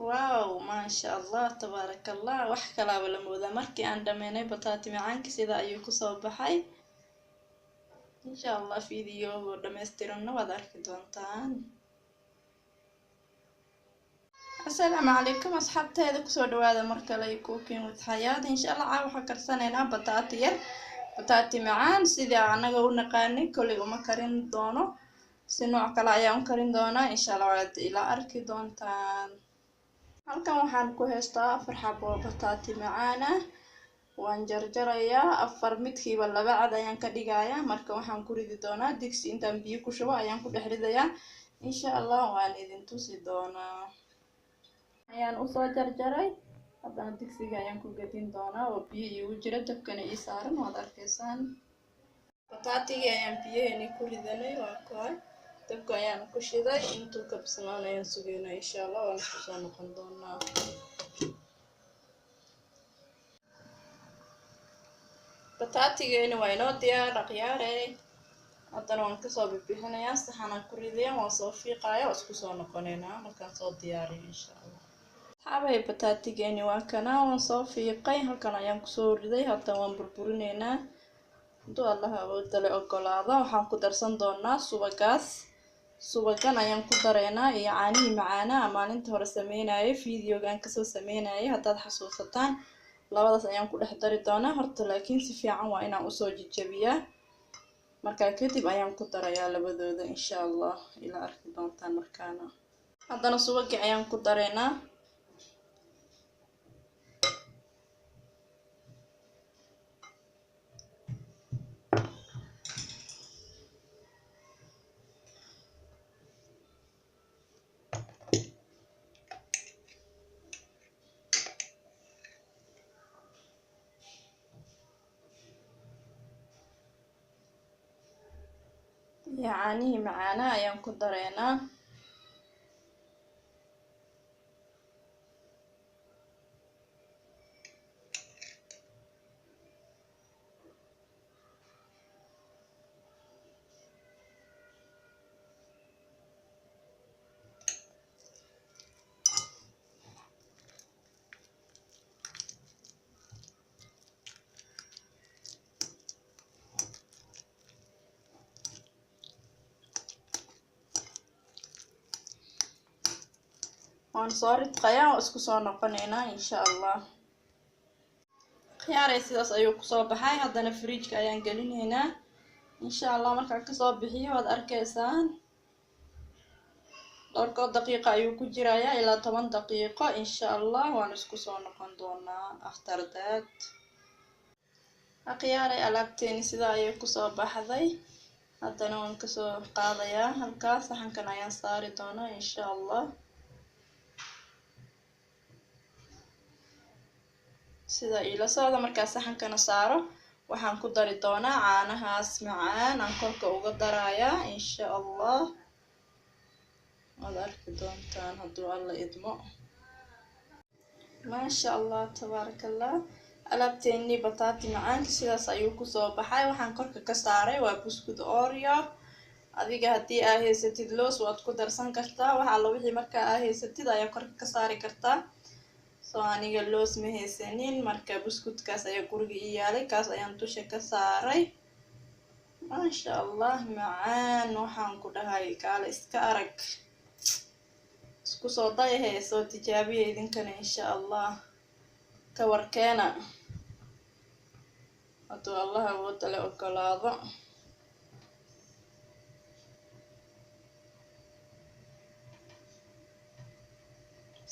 Wow, maasha Allah, tabaaraka Allah. Wax kalaaba la moodaa markii aan dhameynay bataati macaanka sida ayuu kusoo baxay. Insha Allah video dhammaystiranna waad arki doontaan. Asalaamu calaykum asxaabteeda, kusoo dhawaada mar kale Cooking with Xayaat. Insha Allah caawa waxaan karsanaynaa bataati yar, bataati macaan sidii anaga u naqaanay. Kolley uma karin doono, si nooc kale ayaan u karin doonaa. Insha Allah waad ila arki doontaan. Halkan waxaan ku haystaa 4 xabo oo bataati macaan ah. Waan jarjarayaa, 4 midkiiba 2 cad ayaan ka dhigayaa. Marka waxaan ku ridi doonaa digsi, intaan biyo ku shubo ayaan ku dhex ridayaa. Insha Allah waan idin tusi doonaa. Ayaan usoo jarjaray, haddana digsiga ayaan ku gedin doonaa oo biyo iigu jira, dabkana ii saaran, waad arkaysaan. Bataatigii ayaan biyaheeni ku ridanay, waa kuhay. Dabka ayaan ku shiday, intuu ka bislaan ayaan sugaynaa. Insha Allah waan isku soo noqon doonaa. Bataatigeeni waa inoo diyaar akhyaare. Haddana waan kasoo bibixinayaa, saxanaan ku ridaya, waan soo fiiqaya, waa isku soo noqonaynaa markaan soo diyaariyo insha Allah. Asxaabay, bataatigeeni waa kana, waan soo fiiqay, halkan ayaan kusoo riday. Hadda waan burburinaynaa hadduu Allaha awoodale ogolaado. Waxaan ku darsan doonaa subagaas, subagan ayaan ku dareynaa iyo caanihii macaanaa maalinta hore sameynayay, videogan kasoo sameynayay haddaad xasuusataan. Labadaas ayaan ku dhex dari doonaa horta, laakiin si fiican waa inaan usoo jejabiyaa. Markaa kadib ayaan ku darayaa labadooda insha Allah, ila arki doontaan markaana. Haddana subagii ayaan ku dareynaa. Iyo caanihii macaanaa ayaan ku dareynaa. Waan soo ridqayaa, waa isku soo noqonaynaa insha Allah. Khiyaaray, sidaas ayuu kusoo baxay. Haddana fridge-ka ayaan gelinaynaa insha Allah. Markaan kasoo bixiyo waad arkaysaan, dhowrkood daqiiqa ayuu ku jirayaa, ilaa 10 daqiiqo insha Allah. Waan isku soo noqon doonaa after that. Akhyaaray, alaabteeni sidaa ayay kusoo baxday. Haddana waan kasoo qaadayaa halkaas, saxankan ayaan saari doonaa insha Allah. Sida iila socda, markaa saxankana saaro waxaan ku dari doonaa caanahaas macaan aan korka uga darayaa insha Allah. Waad arki doontaan hadduu Alla idmo. Maasha Allah, tabaaraka Allah. Alaabteennii bataati macaanka sidaas ayuu kusoo baxay. Waxaan korka ka saaray waa buskud Oreo. Adiga haddii aa haysatid loos waad ku darsan kartaa, wax alla wixii markaa aa haysatid ayaa korka ka saari kartaa. Soo aniga loos ma haysanin, marka buskudkaas ayaa guriga ii yaalay, kaas ayaan dusha ka saaray. Maasha Allah, macaan waxaan ku dhahay, kaale iska arag. Isku soo dayahe, soo tijaabiya idinkana insha Allah, ka warkeena hadduu Allah awoodda le ogolaado.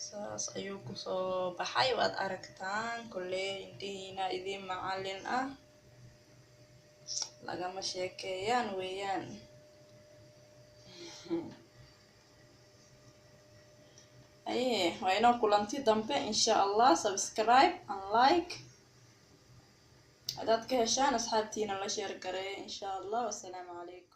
Saas ayuu kusoo baxay, waad aragtaan kolley, indhihiina idiin macallin ah, lagama sheekeeyaan weeyaan. Aye, waa inoo kulanti dambe insha Allah. Subscribe and like haddaad ka heshaan, asxaabtiina la share gareeya insha Allah. Wassalaamu calaykum.